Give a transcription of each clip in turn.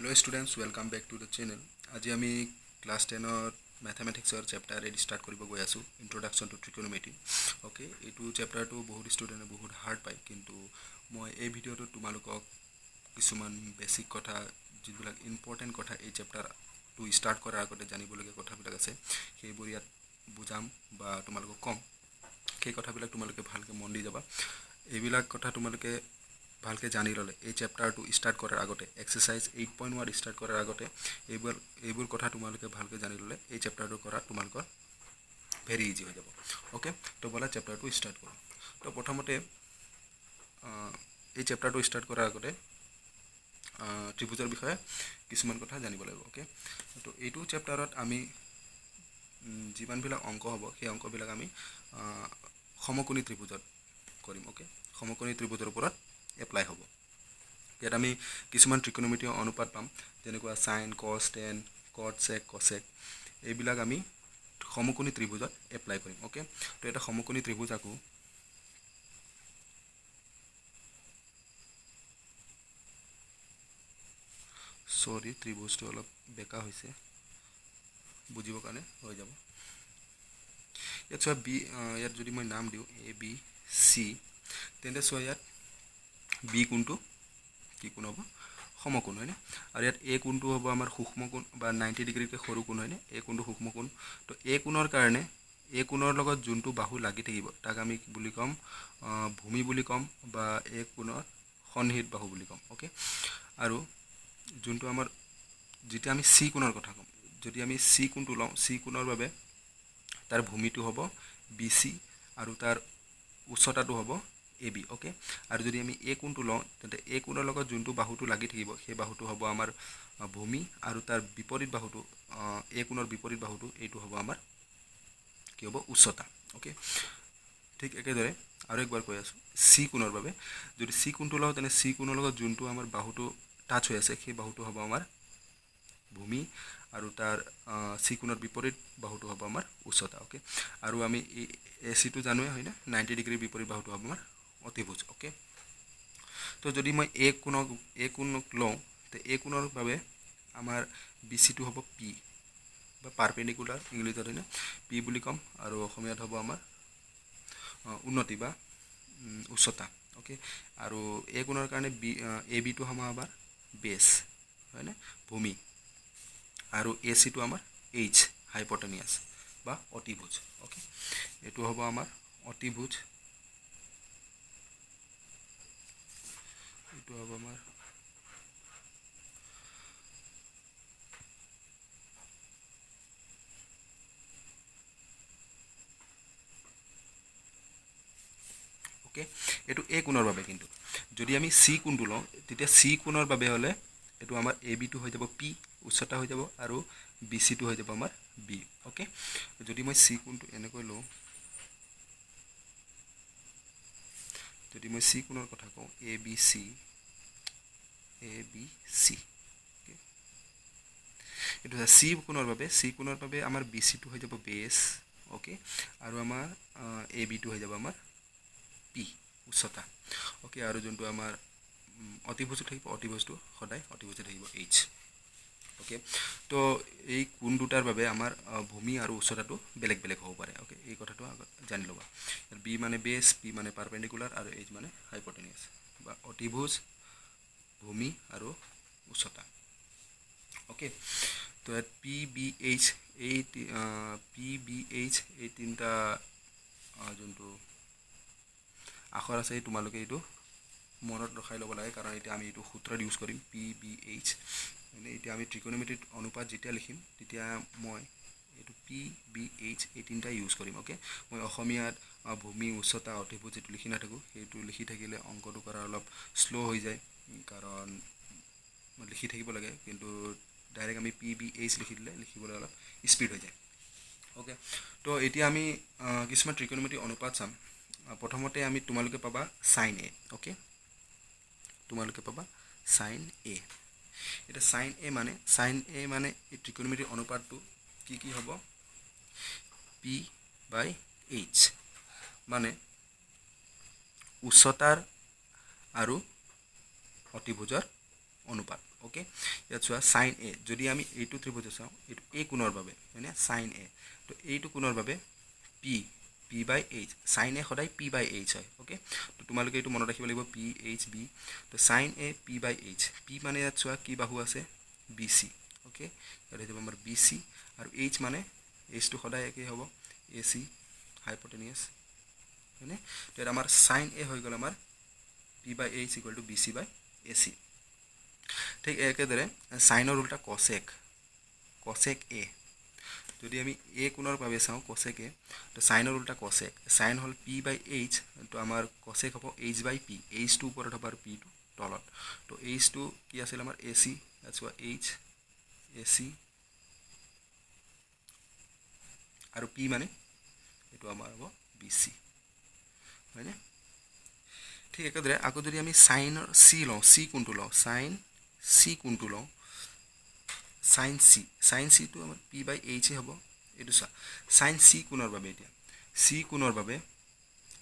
Hello students, welcome back to the channel. আজি আমি class 10ৰ মেথামেটিক্সৰ chapter 8 start কৰিব গৈ আছোঁ, ইণ্ট্ৰডাকশ্যন টু ট্ৰিকোনমেট্ৰি। অ'কে, এইটো চেপ্টাৰটো বহুত ষ্টুডেণ্টে বহুত হাৰ্ড পায়, কিন্তু মই এই ভিডিঅ'টোত তোমালোকক কিছুমান বেছিক কথা, যিবিলাক ইম্পৰ্টেণ্ট কথা এই চেপ্টাৰটো ষ্টাৰ্ট কৰাৰ আগতে জানিবলগীয়া কথাবিলাক আছে, সেইবোৰ ইয়াত বুজাম বা তোমালোকক ক'ম। সেই কথাবিলাক তোমালোকে ভালকৈ মন দি যাবা। এইবিলাক কথা তোমালোকে ভালকৈ জানি ল'লে এই চেপ্টাৰটো ষ্টাৰ্ট কৰাৰ আগতে, এক্সাৰচাইজ 8.1 ষ্টাৰ্ট কৰাৰ আগতে এইবোৰ কথা তোমালোকে ভালকৈ জানি ল'লে এই চেপ্টাৰটো কৰাত তোমালোকৰ ভেৰি ইজি হৈ যাব। অ'কে, তো ব'লা চেপ্টাৰটো ষ্টাৰ্ট কৰোঁ। তো প্ৰথমতে এই চেপ্টাৰটো ষ্টাৰ্ট কৰাৰ আগতে ত্ৰিভুজৰ বিষয়ে কিছুমান কথা জানিব লাগিব। অ'কে, তো এইটো চেপ্টাৰত আমি যিমানবিলাক অংক হ'ব, সেই অংকবিলাক আমি সমকোণী ত্ৰিভুজত কৰিম। অ'কে, সমকোণী ত্ৰিভুজৰ ওপৰত এপ্লাই হ'ব। ইয়াত আমি কিছুমান ত্ৰিকোণমিতীয় অনুপাত পাম, যেনেকুৱা sine, cos, tan, cot, sec, cosec। এইবিলাক আমি সমকোণী ত্ৰিভুজত এপ্লাই কৰিম। অ'কে, তো এটা সমকোণী ত্ৰিভুজ আকোঁ। চৰি, ত্ৰিভুজটো অলপ বেকা হৈছে, বুজিবৰ কাৰণে হৈ যাব। ইয়াত চোৱা, বি, ইয়াত যদি মই নাম দিওঁ এ বি চি, তেন্তে চোৱা, ইয়াত বি কোণটো কি কোণ হ'ব? সমকোণ, হয়নে? আৰু ইয়াত এ কোণটো হ'ব আমাৰ সূক্ষ্ম কোণ বা 90 ডিগ্ৰীতকৈ সৰু কোণ, হয়নে? এ কোণটো সূক্ষ্ম কোণ। তো এ কোণৰ কাৰণে এ কোণৰ লগত যোনটো বাহু লাগি থাকিব, তাক আমি কি বুলি ক'ম? ভূমি বুলি ক'ম বা এ কোণৰ সন্নিহিত বাহু বুলি ক'ম। অ'কে, আৰু যোনটো আমাৰ যেতিয়া আমি চি কোণৰ কথা ক'ম, যদি আমি চি কোণটো লওঁ, চি কোণৰ বাবে তাৰ ভূমিটো হ'ব বি চি আৰু তাৰ উচ্চতাটো হ'ব এ বি। অ'কে, আৰু যদি আমি এ কোণটো লওঁ, তেন্তে এ কোণৰ লগত যোনটো বাহুটো লাগি থাকিব, সেই বাহুটো হ'ব আমাৰ ভূমি আৰু তাৰ বিপৰীত বাহুটো, এ কোণৰ বিপৰীত বাহুটো, এইটো হ'ব আমাৰ কি হ'ব? উচ্চতা। অ'কে, ঠিক একেদৰে আৰু একবাৰ কৈ আছোঁ, চি কোণৰ বাবে যদি চি কোণটো লওঁ, তেনে চি কোণৰ লগত যোনটো আমাৰ বাহুটো টাচ হৈ আছে, সেই বাহুটো হ'ব আমাৰ ভূমি আৰু তাৰ চি কোণৰ বিপৰীত বাহুটো হ'ব আমাৰ উচ্চতা। অ'কে, আৰু আমি এই এ চিটো জানোৱে, হয়নে? 90 ডিগ্ৰীৰ বিপৰীত বাহুটো হ'ব আমাৰ অতিভুজ। অ'কে, তো যদি মই এ কোণক লওঁ, তে এ কোণৰ বাবে আমাৰ বি চিটো হ'ব পি বা পাৰপেণ্ডিকুলাৰ ইংলিছত, হয়নে? পি বুলি ক'ম আৰু অসমীয়াত হ'ব আমাৰ উন্নতি বা উচ্চতা। অ'কে, আৰু এ কোণৰ কাৰণে এ বিটো হ'ব আমাৰ বেছ, হয়নে? ভূমি। আৰু এ চিটো আমাৰ এইচ, হাইপটেনিয়াছ বা অতিভুজ। অ'কে, এইটো হ'ব আমাৰ অতিভুজ, এইটো হ'ব আমাৰ। অ'কে, এইটো এ কোণৰ বাবে। কিন্তু যদি আমি চি কোণটো লওঁ, তেতিয়া চি কোণৰ বাবে হ'লে এইটো আমাৰ এ বিটো হৈ যাব পি, উচ্চতা হৈ যাব আৰু বি চিটো হৈ যাব আমাৰ বি। অ'কে, যদি মই চি কোণটো এনেকৈ লওঁ, যদি মই চি কোণৰ কথা কওঁ, A B C, A B C, এইটো চি কোণৰ বাবে আমাৰ বি চিটো হৈ যাব বেছ, অ'কে, আৰু আমাৰ এ বিটো হৈ যাব আমাৰ পি, উচ্চতা। অ'কে, আৰু যোনটো আমাৰ অতিভুজ থাকিব, অতিভুজটো সদায় অতিভুজে থাকিব, এইচ। অ'কে, তো এই কোণ দুটাৰ বাবে আমাৰ ভূমি আৰু উচ্চতাটো বেলেগ বেলেগ হ'ব পাৰে। অ'কে, এই কথাটো আগত জানি ল'বা। বি মানে বেছ, পি মানে পাৰপেণ্ডিকুলাৰ আৰু এইচ মানে হাইপটেনিয়াছ বা অতিভুজ, ভূমি আৰু উচ্চতা। অ'কে, তো ইয়াত পি বি এইচ, এই পি বি এইচ এই তিনিটা যোনটো আখৰ আছে, তোমালোকে এইটো মনত ৰখাই ল'ব লাগে, কাৰণ এতিয়া আমি এইটো সূত্ৰত ইউজ কৰিম, পি বি এইচ। মানে এতিয়া আমি ত্ৰিকোণমিতিত অনুপাত যেতিয়া লিখিম, তেতিয়া মই এইটো পি বি এইচ এই তিনিটা ইউজ কৰিম। অ'কে, মই অসমীয়াত ভূমি, উচ্চতা, অতিভুজ যিটো লিখি নাথাকোঁ। সেইটো লিখি থাকিলে অংকটো কৰা অলপ শ্ল' হৈ যায়, কাৰণ লিখি থাকিব লাগে। কিন্তু ডাইৰেক্ট আমি পি বি এইচ লিখি দিলে লিখিবলৈ অলপ স্পীড হৈ যায়। অ'কে, তো এতিয়া আমি কিছুমান ত্ৰিকোণমিতিৰ অনুপাত চাম। প্ৰথমতে আমি তোমালোকে পাবা চাইন এ। অ'কে, তোমালোকে পাবা চাইন এ। এতিয়া চাইন এ মানে এই ত্ৰিকোণমিতিৰ অনুপাতটো কি কি হ'ব? পি বাই এইচ, মানে উচ্চতাৰ আৰু অতিভুজৰ অনুপাত। অ'কে, ইয়াত চোৱা, চাইন এ, যদি আমি এইটো ত্ৰিভুজ চাওঁ, এইটো এ কোণৰ বাবে, হয়নে? চাইন এ, তো এইটো কোণৰ বাবে P by H. Sign এ সদায় পি বাই এইচ হয়। অ'কে, তো তোমালোকে এইটো মনত ৰাখিব লাগিব, পি এইচ বি। তো sign A P by H. P মানে ইয়াত চোৱা কি বাহু আছে? B C. অ'কে, ইয়াত হৈ যাব আমাৰ বি চি। আৰু এইচ মানে এইচটো সদায় একেই হ'ব, এ চি, হাইপটেনিয়াছ, হয়নে? তো ইয়াত আমাৰ চাইন এ হৈ গ'ল আমাৰ P by H equal to B C by A C. ঠিক একেদৰে চাইনৰ উল্টা কচেক, কচেক এ। যদি আমি এ কোণৰ বাবে চাওঁ কচেক এ, তো চাইনৰ উল্টা কচেক। চাইন হ'ল পি বাই এইচ, তো আমাৰ কচেক হ'ব এইচ বাই পি। এইচটো ওপৰত হ'ব আৰু পিটো তলত। তো এইচটো কি আছিল আমাৰ? এ চি। ইয়াত চোৱা, এইচ এ চি আৰু পি মানে এইটো আমাৰ হ'ব বি চি, হয়নে? ঠিক একেদৰে আকৌ যদি আমি চাইনৰ চি লওঁ, চি কোনটো লওঁ, চাইন চি কোনটো লওঁ, চাইন চি, চাইন চিটো আমাৰ পি বাই এইচে হ'ব। এইটো চোৱা, চাইন চি কোণৰ বাবে, এতিয়া চি কোণৰ বাবে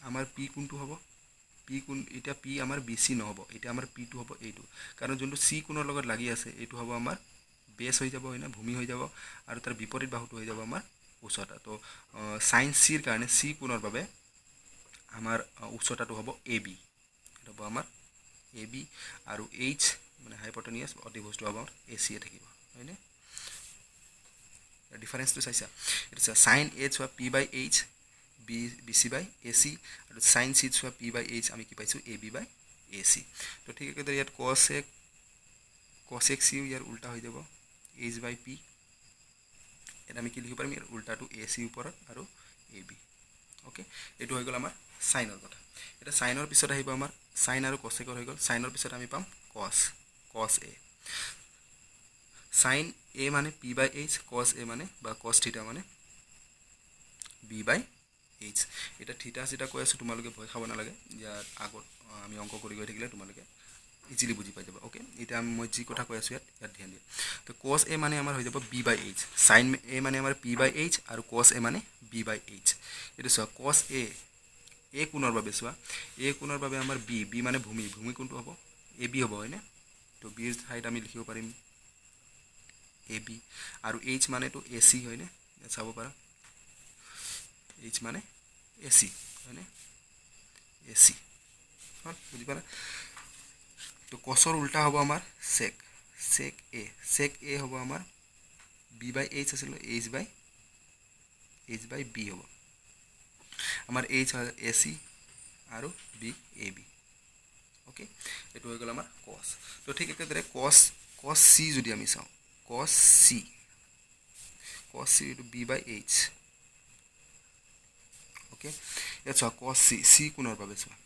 আমাৰ পি কোনটো হ'ব? পি কোণ এতিয়া পি আমাৰ বি চি নহ'ব, এতিয়া আমাৰ পিটো হ'ব এইটো। কাৰণ যোনটো চি কোণৰ লগত লাগি আছে, এইটো হ'ব আমাৰ বেছ হৈ যাব, হয়নে? ভূমি হৈ যাব। আৰু তাৰ বিপৰীত বাহুটো হৈ যাব আমাৰ উচ্চতা। তো চাইন চিৰ কাৰণে, চি কোণৰ বাবে আমাৰ উচ্চতাটো হ'ব এ বি। এইটো হ'ব আমাৰ এ বি আৰু এইচ মানে হাইপটেনিয়াছ, অতিভুজটো হ'ব আমাৰ এ চিয়ে থাকিব, হয়নে? ডিফাৰেঞ্চটো চাইছা? এইটো চোৱা, চাইন এ চোৱা, P by H, B C by A C. আৰু চাইন চিত চোৱা, পি বাই এইচ, আমি কি পাইছোঁ? A B by A C. তো ঠিক একেদৰে ইয়াত কচেক, কচেক চিও ইয়াৰ উল্টা হৈ যাব এইচ বাই পি। ইয়াত আমি কি লিখিব পাৰিম? ইয়াৰ উল্টাটো এ চি ওপৰত আৰু এ বি। অ'কে, এইটো হৈ গ'ল আমাৰ চাইনৰ কথা। এতিয়া চাইনৰ পিছত আহিব আমাৰ, চাইন আৰু কচেকৰ হৈ গ'ল, চাইনৰ পিছত আমি পাম কচ, কচ এ। চাইন এ মানে পি বাই এইচ, কচ এ মানে বা কচ থিটা মানে বি বাই এইচ। এতিয়া থিটা চিটা কৈ আছোঁ, তোমালোকে ভয় খাব নালাগে। ইয়াৰ আগত আমি অংক কৰি গৈ থাকিলে তোমালোকে ইজিলি বুজি পাই যাবা। অ'কে, এতিয়া মই যি কথা কৈ আছোঁ, ইয়াত ধ্যান দিয়া। তো কচ এ মানে আমাৰ হৈ যাব বি বাই এইচ। চাইন এ মানে আমাৰ পি বাই এইচ আৰু কচ এ মানে বি বাই এইচ। এইটো চোৱা, কচ এ, এ কোণৰ বাবে চোৱা, এ কোণৰ বাবে আমাৰ বি, বি মানে ভূমি, ভূমি কোনটো হ'ব? এ বি হ'ব, হয়নে? তো বিৰ ঠাইত আমি লিখিব পাৰিম এ বি। আৰু এইচ মানেতো এ চি, হয়নে? ইয়াত চাব পাৰা, এইচ মানে এ চি, হয়নে? এ চি হ'ল, বুজি পালা? তো কচৰ উল্টা হ'ব আমাৰ চেক, চেক এ। চেক এ হ'ব আমাৰ বি বাই এইচ আছিলে, এইচ বাই বি হ'ব। আমাৰ এইচ হয় এ চি আৰু বি এ বি। অ'কে, এইটো হৈ গ'ল আমাৰ কচ। তো ঠিক একেদৰে কচ চি যদি আমি চাওঁ, কচ চি, কচ চি এইটো বি বাই এইচ। অ'কে, ইয়াত চোৱা, কচ চি, চি কোণৰ বাবে চোৱা,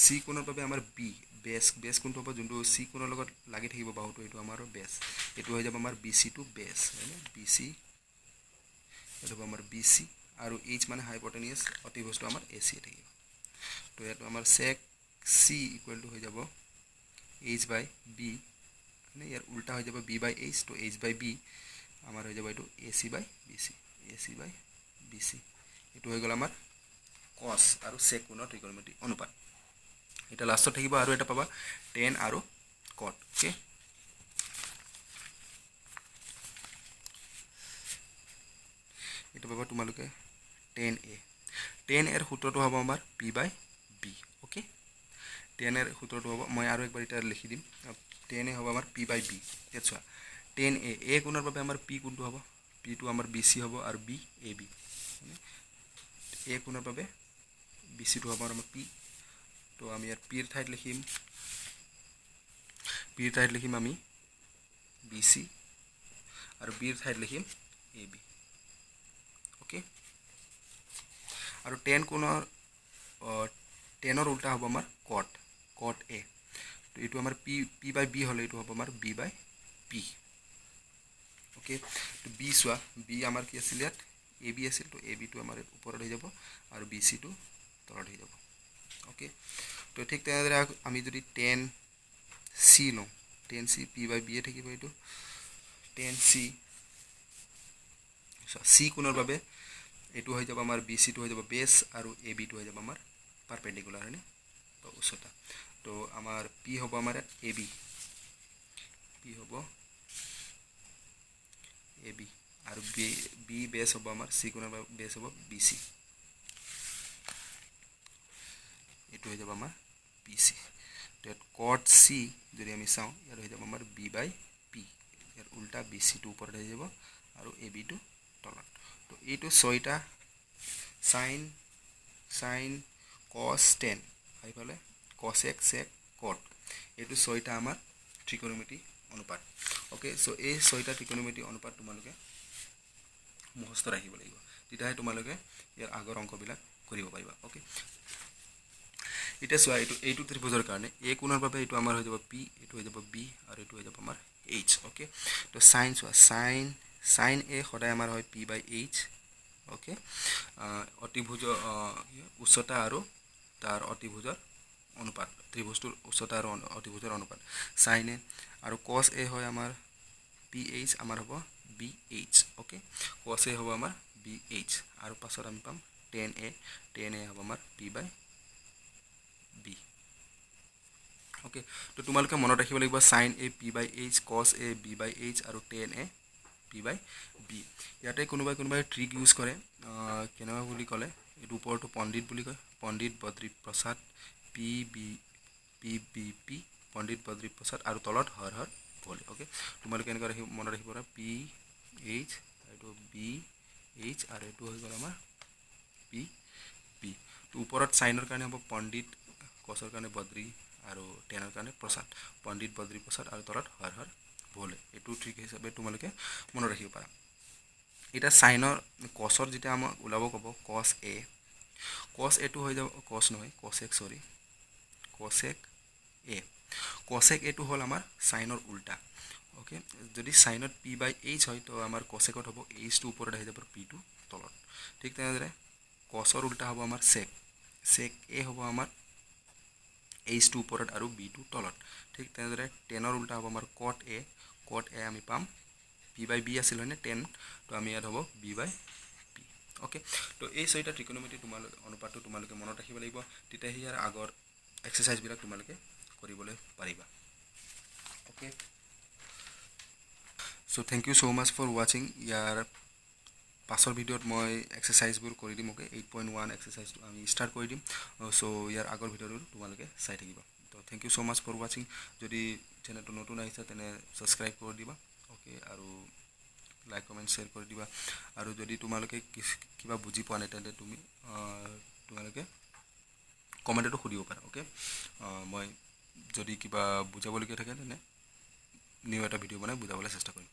চি কোণৰ বাবে আমাৰ বি বেছ, বেছ কোনটো হ'ব? যোনটো চি কোণৰ লগত লাগি থাকিব বাহুটো, এইটো আমাৰ বেছ। এইটো হৈ যাব আমাৰ বি চিটো বেছ, হয়নে? বি চি, এইটো হ'ব আমাৰ বি চি। আৰু এইচ মানে হাইপটেনিয়াছ, অতিভুজটো আমাৰ এ চি থাকিব। তো ইয়াত আমাৰ চেক চি ইকুৱেল টু হৈ যাব এইচ বাই বি, মানে ইয়াৰ উল্টা হৈ যাব বি বাই এইচ। তো এইচ বাই বি আমাৰ হৈ যাব এইটো A C by B C, A C by B C. এইটো হৈ গ'ল আমাৰ কচ আৰু চেক কোণৰ ত্ৰিকোণমিতিক অনুপাত। এতিয়া লাষ্টত থাকিব আৰু এটা পাবা, টেন আৰু কট। অ'কে, এইটো পাবা তোমালোকে টেন এ। টেন এৰ সূত্ৰটো হ'ব আমাৰ পি বাই বি। অ'কে, টেন এৰ সূত্ৰটো হ'ব, মই আৰু একবাৰ এতিয়া লিখি দিম, টেন এ হ'ব আমাৰ পি বাই বি। ইয়াত চোৱা, টেন এ, এ কোণৰ বাবে আমাৰ পি কোনটো হ'ব? পিটো আমাৰ বি চি হ'ব আৰু বি এ বি। এ কোণৰ বাবে বি চিটো হ'ব আমাৰ পি। তো আমি ইয়াত পিৰ ঠাইত লিখিম, পিৰ ঠাইত লিখিম আমি বি চি আৰু বিৰ ঠাইত লিখিম এ বি। অ'কে, আৰু টেন কোণৰ, টেনৰ উল্টা হ'ব আমাৰ কট, কট এ। তো এইটো আমাৰ পি বাই বি হ'লে এইটো হ'ব আমাৰ বি বাই পি। অ'কে, তো বি চোৱা, বি আমাৰ কি আছিল ইয়াত? এ বি আছিল। তো এ বিটো আমাৰ ওপৰত হৈ যাব আৰু বি চিটো তলত হৈ যাব। অ'কে, তো ঠিক তেনেদৰে আমি যদি টেন চি লওঁ, টেন চি পি বাই বিয়ে থাকিব এইটো। টেন চি, চি কোণৰ বাবে এইটো হৈ যাব আমাৰ বি চিটো হৈ যাব বেছ আৰু এ বিটো হৈ যাব আমাৰ পাৰপেণ্ডিকুলাৰ, হয়নে? তো উচ্চতা। তো আমাৰ পি হ'ব আমাৰ ইয়াত এ বি। পি হ'ব এ বি আৰু বি বি বেছ হ'ব আমাৰ চি কোণৰ বেছ হ'ব বি চি। এইটো হৈ যাব আমাৰ বি চি। তো ইয়াত কট চি যদি আমি চাওঁ, ইয়াত হৈ যাব আমাৰ বি বাই পি। ইয়াত উল্টা, বি চিটো ওপৰত আহি যাব আৰু এ বিটো তলত। তো এইটো ছয়টা চাইন, চাইন, কছ, টেন, এইফালে কচেক, চেক, কট, এইটো ছয়টা আমাৰ ত্ৰিকোণমিতি অনুপাত। অ'কে, চ' এই ছয়টা ত্ৰিকোণমিতি অনুপাত তোমালোকে মুখস্থ ৰাখিব লাগিব, তেতিয়াহে তোমালোকে ইয়াৰ আগৰ অংকবিলাক কৰিব পাৰিবা। অ'কে, এতিয়া চোৱা, এইটো ত্ৰিভুজৰ কাৰণে এ কোণৰ বাবে এইটো আমাৰ হৈ যাব পি, এইটো হৈ যাব বি আৰু এইটো হৈ যাব আমাৰ এইচ। অ'কে, তো চাইন চোৱা, চাইন চাইন এ সদায় আমাৰ হয় পি বাই এইচ। অ'কে, অতিভুজ উচ্চতা আৰু তাৰ অতিভুজৰ অনুপাত, ত্ৰিভুজটোৰ উচ্চতা আৰু অতিভুজৰ অনুপাত চাইন এ। আৰু কছ এ হয় আমাৰ পি এইচ, আমাৰ হ'ব বি এইচ। অ'কে, কছ এ হ'ব আমাৰ বি এইচ। আৰু পাছত আমি পাম টেন এ, টেন এ হ'ব আমাৰ পি বাই বি। অ'কে, তো তোমালোকে মনত ৰাখিব লাগিব sin A P by H, cos A B by H আৰু tan A P by B। ইয়াতে কোনোবাই কোনোবাই ট্ৰিক ইউজ কৰে। কেনেকুৱা বুলি ক'লে, এইটো ওপৰটো পণ্ডিত বুলি কয়, পণ্ডিত বদ্ৰী প্ৰসাদ, P B P B P, পণ্ডিত বদ্ৰী প্ৰসাদ আৰু তলত হৰ হৰ ভোলে। অ'কে, তোমালোকে এনেকুৱা ৰাখিব, মনত ৰাখিব পাৰা, পি এইচ, এইটো বি এইচ আৰু এইটো হৈ গ'ল আমাৰ পি বি। তো ওপৰত চাইনৰ কাৰণে হ'ব পণ্ডিত, কছৰ কাৰণে বদ্ৰী আৰু টেনৰ কাৰণে প্ৰসাদ, পণ্ডিত বদ্ৰী প্ৰসাদ আৰু তলত হৰ হৰ ভোলে। এইটো ট্ৰিক হিচাপে তোমালোকে মনত ৰাখিব পাৰা। এতিয়া চাইনৰ কছৰ যেতিয়া আমাক ওলাব ক'ব, কছ এ, কছ এটো হৈ যাব, কছ নহয়, কচেক, চৰি, কচেক এ। কচেক এটো হ'ল আমাৰ চাইনৰ উল্টা। অ'কে, যদি চাইনত পি বাই এইচ হয়, তো আমাৰ কচেকত হ'ব এইচটো ওপৰত আহি যাব, পিটো তলত। ঠিক তেনেদৰে কছৰ উল্টা হ'ব আমাৰ চেক, চেক এ হ'ব আমাৰ এইচটো ওপৰত আৰু বিটো তলত। ঠিক তেনেদৰে টেনৰ উল্টা হ'ব আমাৰ কট এ। কট এ আমি পাম পি বাই বি আছিল হয়নে টেন? তো আমি ইয়াত হ'ব বি বাই পি। অ'কে, তো এই ছয়টা ত্ৰিকোণমিতি তোমালোকে অনুপাতটো তোমালোকে মনত ৰাখিব লাগিব, তেতিয়াহে ইয়াৰ আগৰ এক্সাৰচাইজবিলাক তোমালোকে কৰিবলৈ পাৰিবা। Okay, so thank you so much for watching। ইয়াৰ পাছৰ ভিডিঅ'ত মই এক্সাৰচাইজবোৰ কৰি দিম। অ'কে, 8.1 এক্সাৰচাইজটো আমি ষ্টাৰ্ট কৰি দিম। চ' ইয়াৰ আগৰ ভিডিঅ'টো তোমালোকে চাই থাকিবা। তো thank you so much for watching। যদি চেনেলটো নতুন আহিছে, তেনে ছাবস্ক্ৰাইব কৰি দিবা। অ'কে, আৰু লাইক, কমেণ্ট, শ্বেয়াৰ কৰি দিবা। আৰু যদি তোমালোকে কিবা বুজি পোৱা নাই, তেন্তে তোমালোকে কমেণ্টতো সুধিব পাৰা। অ'কে, মই যদি কিবা বুজাবলগীয়া থাকে, তেনে নিউ এটা ভিডিঅ' বনাই বুজাবলৈ চেষ্টা কৰিম।